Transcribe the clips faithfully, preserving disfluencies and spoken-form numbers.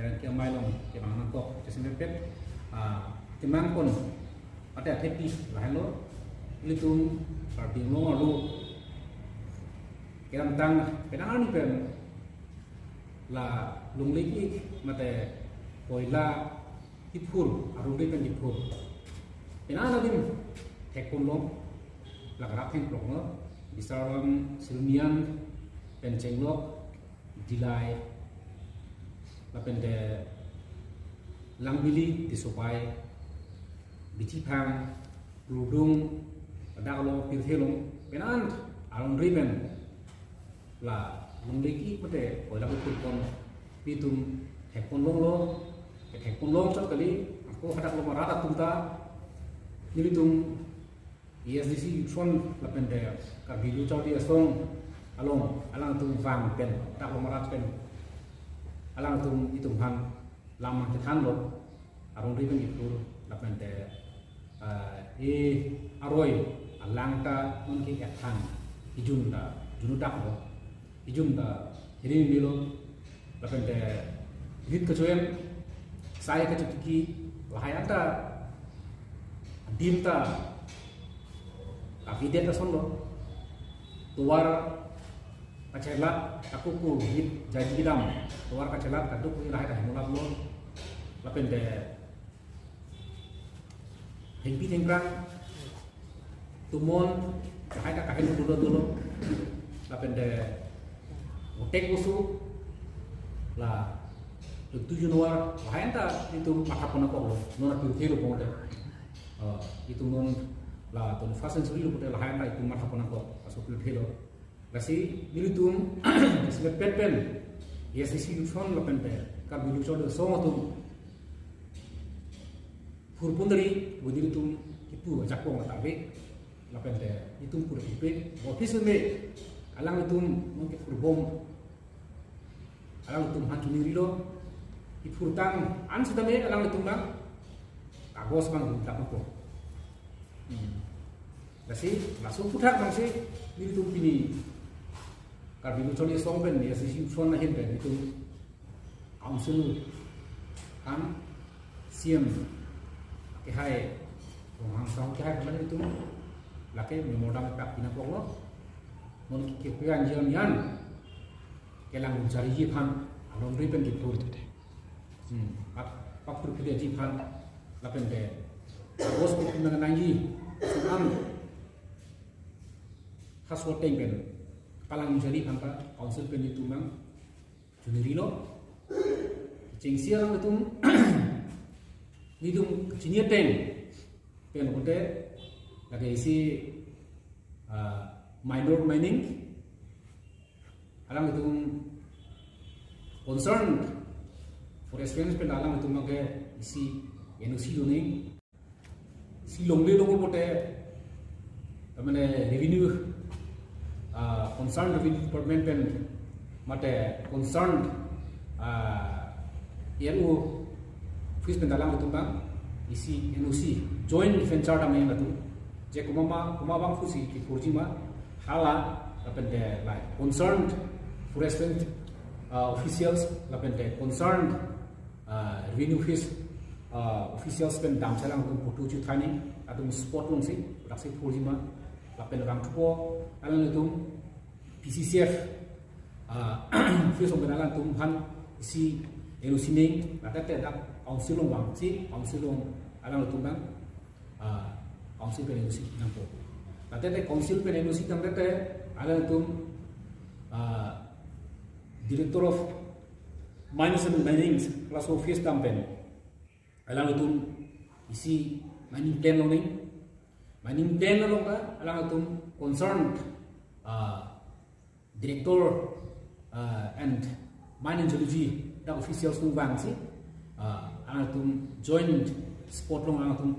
Rangke amei along kevang nangkok, jasemet pet, ah, kevang pon, ate athepi lahenlo, ilitum Karbi Anglong arlo kedamtang penang arni pen la longle-ik mate koila kiphur, arong-re pen kiphur penang adim thekponlong, la karap thengklong lo, Bisaram, Sirmian pen chenglok, Dillai, lapen te Langbili, Tisopai, Bithiphang, Kludung, dak lo Pirthe along, penang arong-re pen la longle-ik mate koila kiphur pon, ilitum thekponlong lo, thekponlong chot kali, ako hadak lo marat atum ta, nelitum A S D C Youth Front lapen te Karbi Lo Charli Asong along alangtum vang pen, dak lo marat pen, alangtum itum aphan lam nangkethanlo, arong-re pen kiphur, lapen te, ah, e aroi alang ta non ke ethan, ijun ta junudak lo, ijun ta hiring milo, lapen te rit kachoen, sai kachotiki, lahai anta adim ta kavidet asonlo, tovar kachelat kakuku hit jaji kedam, tovar kachelat kaduk hit lahai ta hemulap lo, lapen te thengpi thengphrang, tumon, lahai ta kaheno dolo dolo, lapen te otek oso, la tutu junwar, lahai anta itum matha pon nangkok lo, non Pirthe lo pon te. Ah, itum non la twenty-first century lo pute, lahai anta itum matha pon nangkok, laso Pirthe lo. Lasi nelitum, jasemet pet pen, A S D C Youth Front lapen te Karbi Lo Charli Asong atum phurpon dari, bo nelitum kipu ajakong la ta ave, lapen te itum pura kipe, office me, alangtum non kiphurbom, alangtum aphan choningri lo, kiphurtang an sitame alangtum abang kagos abang dun tap ko. Hmm. Lasi, laso aphuthak abangsi, nelitum pini Karbi Lo Charli Asong pen, A S D C Youth Front ahin pen, nelitum Council aphan C M kehai, Ronghang Sahu kehai aphan nelitum lake memorandum pak pina koklo, non ke ke an jian yan kelang chariji aphan, arong-re pen kiphur. Hmm, pak, pak phurphitji aphan, lapen te kagos pipin nangji, sum an haso ateng pen palang chariji aphan ta Council pen nelitum abang choningri lo. Chengsi alangtum, nelitum chini ateng pen pute, lake isi, ah, minor mining, alangtum concerned forest range pen alangtum abangke isi N O C do nangji. Si longle longle pute, mane revenue, ah, concerned revenue department pen mate concerned, ah, A R O office pen alangtum abang isi N O C, joint venture dam nangji latum. Je komat ma, komat abang pusi kiphurji ma, hala, lapen te, like, concerned forest range, ah, officials, lapen te concerned, ah, revenue office, ah, officials pen damsi alangtum photo chethang nangji, latum spot alongsi, daksi phurji ma, lapen vangthupo, alangtum P C C F, ah, office along pen alangtum aphan isi N O C nangji, ladak te dak Council along vangsi, Council along alangtum abang, ah, Council pen N O C nangpo. Ladak te Council pen N O C tangte te, alangtum, ah, Director of Mines and Minings, laso office dam pen alangtum isi mining plan long nangji. Mining plan along ta alangtum concerned, ah, Director, ah, and Mine and Geology, dak officials atum vangsi, ah, alangtum joint spot along alangtum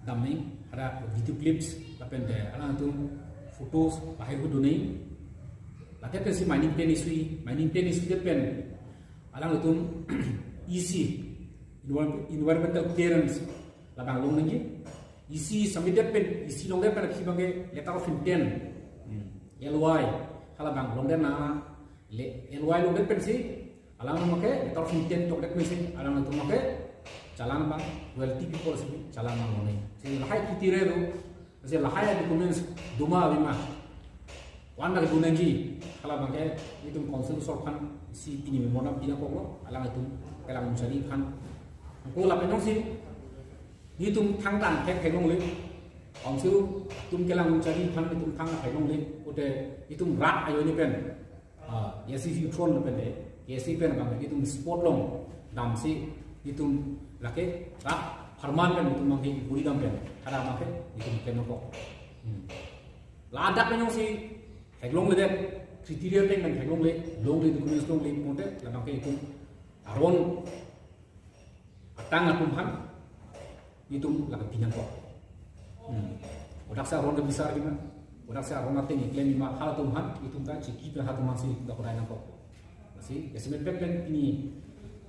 dam nangji, hadak video clips, lapen te alangtum photos, lahai ahut do nangji. Ladak pensi mining plan issue, mining plan issue det pen alangtum E C, envir-, environmental clearance, labang long nangji. E C submit det pen, E C longdet pen aphi abangke letter of intent, hmm, L O I, halabang longdet nang, le-, L O I longdet pensi, Alang abangke, tor fifteen tok dek mesi, alang atum abangke, chalangpon, wealthy people si, chalangpon mane. Si lahai kriteria do, si lahai documents doma avepima. Wan dak do nangji, hala abangke, itum council asor aphan, si pini memorandum pinangkoklo, alang atum, kelang munchari aphan. Ko lapen jongsi, itum thangta thek theklongle, council atum kelang munchari aphan, itum thang theklongle, kote, itum rat ajoine pen. Ah, K S A C youth front lapen de, K S A C pen abang itum spot along damsi itum lake rat pharman pen itum abangke kuri dam pen, hada abangke itum pen nangkok. Hmm. Ladak pen jongsi theklongledet, kriteria pen pen theklongle, longle, documents longle, mote labangke itum aron atang atum aphan itum lake pinangkok. Hmm. Odak si aron kebisar pima, odak si aron ateng keklem pima, halatum aphan itum ta chiki pen halatum aphansi itum ta kodai nangkok. Lasi, jasemet pen pen pini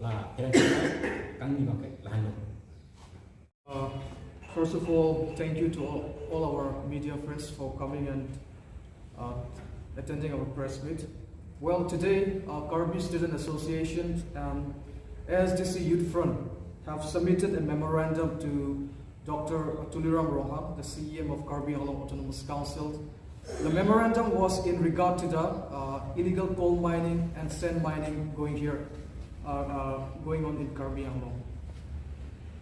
la kerang kangni abangke lahenlo. Uh, first of all, thank you to all, all our media friends for coming and uh, attending our press meet. Well, today, uh, Karbi Student Association and A S D C Youth Front have submitted a memorandum to Doctor Tuliram Ronghang, the C E M of Karbi Anglong Autonomous Council. The memorandum was in regard to the uh, illegal coal mining and sand mining going here, uh, uh, going on in Karbi Anglong.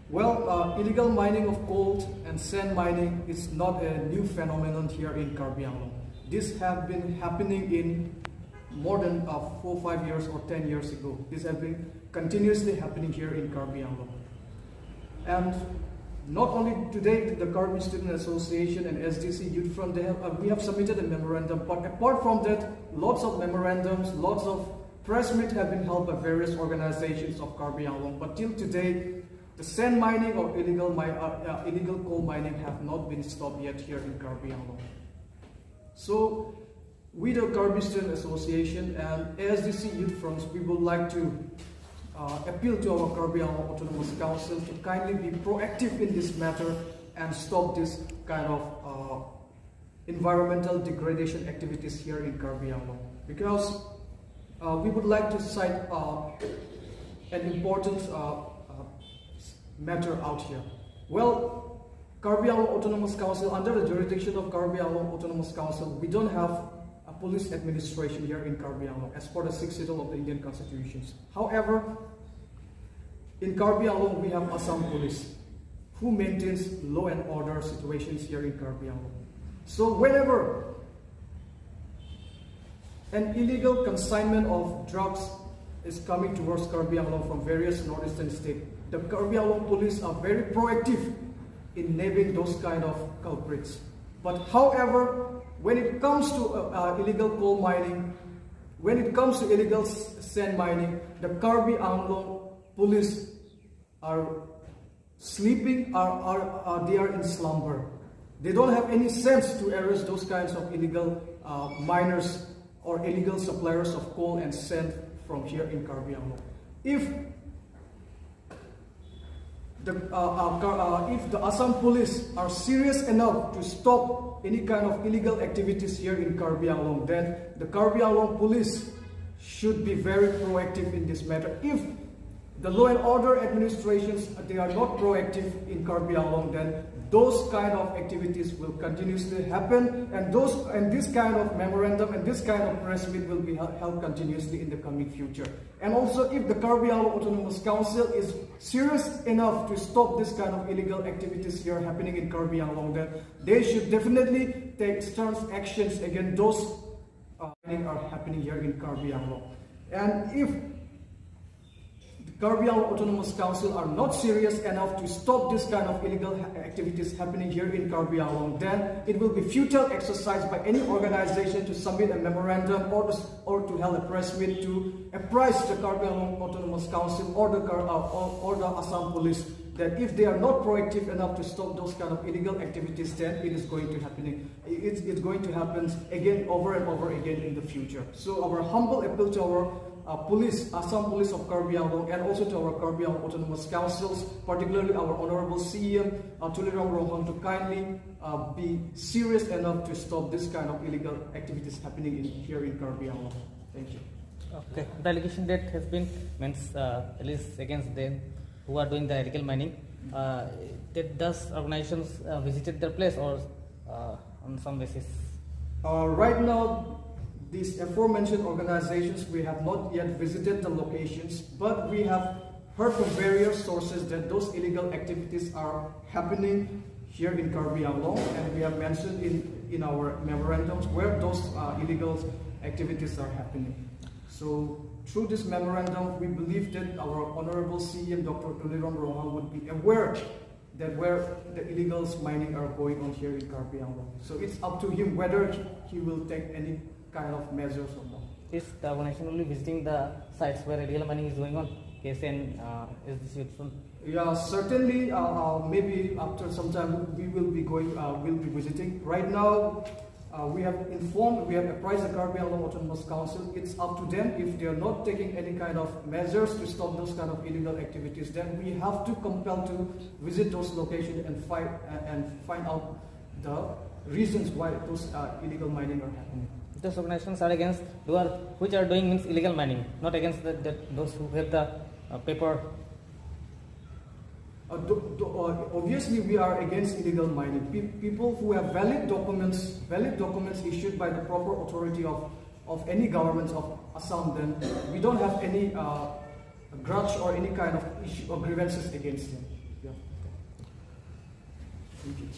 Well, uh, illegal mining of coal and sand mining is not a new phenomenon here in Karbi Anglong. This have been happening in more than uh, four, five years or ten years ago. This have been continuously happening here in Karbi Anglong. And not only today, the Karbi Student Association and A S D C Youth Front, they have, uh, we have submitted a memorandum. But apart from that, lots of memorandums, lots of press meet have been held by various organizations of Karbi Anglong. But till today, the sand mining or illegal, mi- uh, uh, illegal coal mining have not been stopped yet here in Karbi Anglong. So, we the Karbi Student Association and A S D C Youth Fronts, we would like to uh, appeal to our Karbi Anglong Autonomous Council to kindly be proactive in this matter and stop this kind of uh, environmental degradation activities here in Karbi Anglong. Because uh, we would like to cite uh, an important uh, uh, matter out here. Well, Karbi Anglong Autonomous Council, under the jurisdiction of Karbi Anglong Autonomous Council, we don't have a police administration here in Karbi Anglong as per the Sixth Schedule of the Indian Constitution. However, in Karbi Anglong, we have Assam Police, who maintains law and order situations here in Karbi Anglong. So whenever an illegal consignment of drugs is coming towards Karbi Anglong from various northeastern states, the Karbi Anglong police are very proactive in nabbing those kind of culprits. But however, when it comes to uh, uh, illegal coal mining, when it comes to illegal s- sand mining, the Karbi Anglong police are sleeping, are, are, are they are in slumber. They don't have any sense to arrest those kinds of illegal uh, miners or illegal suppliers of coal and sand from here in Karbi Anglong. If the, uh, uh, Kar- uh, if the Assam police are serious enough to stop any kind of illegal activities here in Karbi Anglong, then the Karbi Anglong police should be very proactive in this matter. If the law and order administrations, they are not proactive in Karbi Anglong, then those kind of activities will continuously happen, and those and this kind of memorandum and this kind of press meet will be hel- held continuously in the coming future. And also, if the Karbi Anglong Autonomous Council is serious enough to stop this kind of illegal activities here happening in Karbi Anglong, then they should definitely take stern actions against those uh, are happening here in Karbi Anglong. And if the Karbi Anglong Autonomous Council are not serious enough to stop this kind of illegal ha- activities happening here in Karbi Anglong, then it will be futile exercise by any organization to submit a memorandum or to, or to held a press meet to apprise the Karbi Anglong Autonomous Council or the Kar- uh, or, or the Assam Police that if they are not proactive enough to stop those kind of illegal activities, then it is going to happening. It's, it's going to happen again over and over again in the future. So our humble appeal to our uh, police, Assam Police of Karbi Anglong, and also to our Karbi Anglong Autonomous Councils, particularly our Honorable C E M, uh, Tuliram Ronghang, to kindly uh, be serious enough to stop this kind of illegal activities happening in, here in Karbi Anglong. Thank you. Okay, the allegation that has been means uh, at least against them who are doing the illegal mining. Uh, that does organizations uh, visited their place or uh, on some basis? Uh, right now, these aforementioned organizations, we have not yet visited the locations, but we have heard from various sources that those illegal activities are happening here in Karbi Anglong, and we have mentioned in, in our memorandums where those uh, illegal activities are happening. So through this memorandum, we believe that our Honorable C E M Doctor Tuliram Ronghang would be aware that where the illegals mining are going on here in Karbi Anglong. So it's up to him whether he will take any kind of measures or not. Is the organization only visiting the sites where illegal mining is going on? K S N uh, is this soon? Yeah, certainly. Uh, uh, maybe after some time we will be going, uh, we'll be visiting. Right now, uh, we have informed, we have apprised the Karbi Anglong Autonomous Council. It's up to them if they are not taking any kind of measures to stop those kind of illegal activities. Then we have to compel to visit those locations and find and find out the reasons why those uh, illegal mining are happening. Those organizations are against, they are, which are doing means illegal mining, not against the, the, those who have the uh, paper. Uh, do, do, uh, obviously, we are against illegal mining. Pe- people who have valid documents, valid documents issued by the proper authority of, of any government of Assam, then we don't have any uh, grudge or any kind of issue or grievances against them. Yeah. Thank you.